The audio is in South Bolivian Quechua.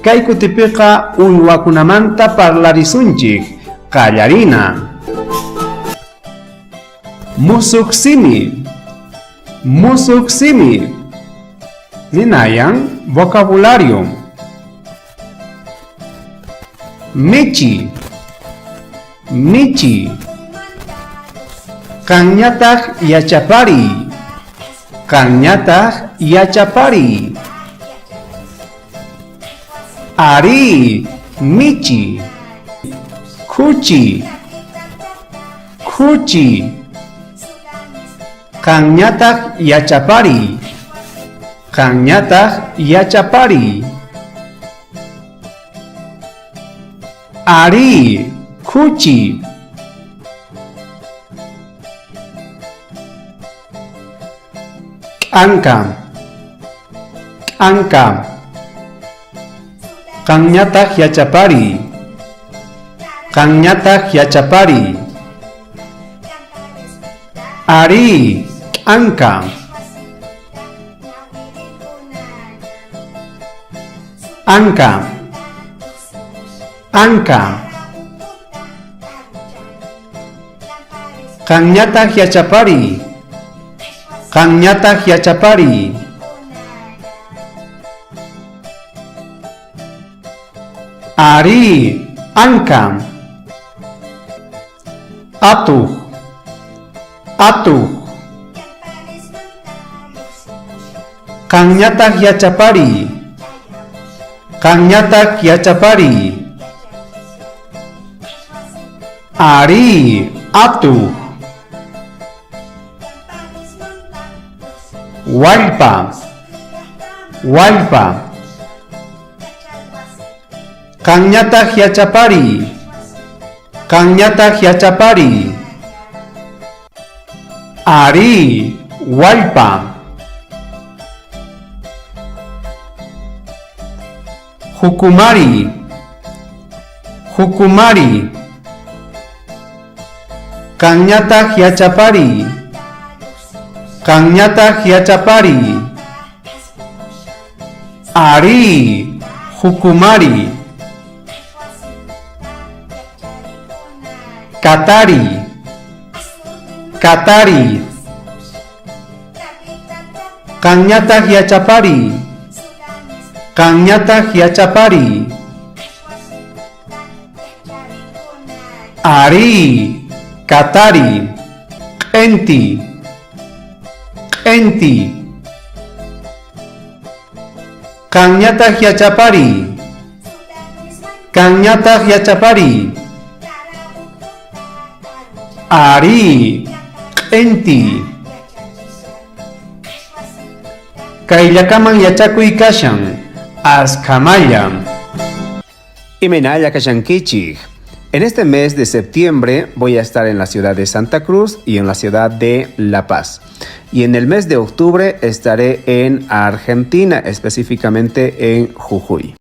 Kay kutipiqa uywakunamanta parlarisunchik. Qallarina. Musuq simi. Musuq simi. Ninayan vocabulario. Michi. Michi. Qanñataq yachapariy. Qanñataq yachapariy. Arí, michi. Khuchi. Khuchi. Qanñataq yachapariy. Qanñataq yachapariy. Arí, khuchi. K'anka. K'anka. Qanñataq yachapariy. Qanñataq yachapariy. Arí, k'anka. Anka. Anka. Qanñataq yachapariy. Qanñataq yachapariy. Arí, anka. Atuj. Atuj. Qanñataq yachapariy. Qanñataq yachapariy. Arí, atuj. Wallpa. Wallpa. Qanñataq yachapariy. Qanñataq yachapariy. Arí, wallpa. Jukumari. Jukumari. Qanñataq yachapariy. Qanñataq yachapariy. Arí, jukumari. Katari. Katari. Qanñataq yachapariy. Qanñataq yachapariy. Arí, katari. Q'enti. Q'enti. Qanñataq yachapariy. Qanñataq yachapariy. Arí, q'enti. Kayllakaman yachakuy kashan, askhamalla. Imaynalla kashankichik. En este mes de septiembre voy a estar en la ciudad de Santa Cruz y en la ciudad de La Paz. Y en el mes de octubre estaré en Argentina, específicamente en Jujuy.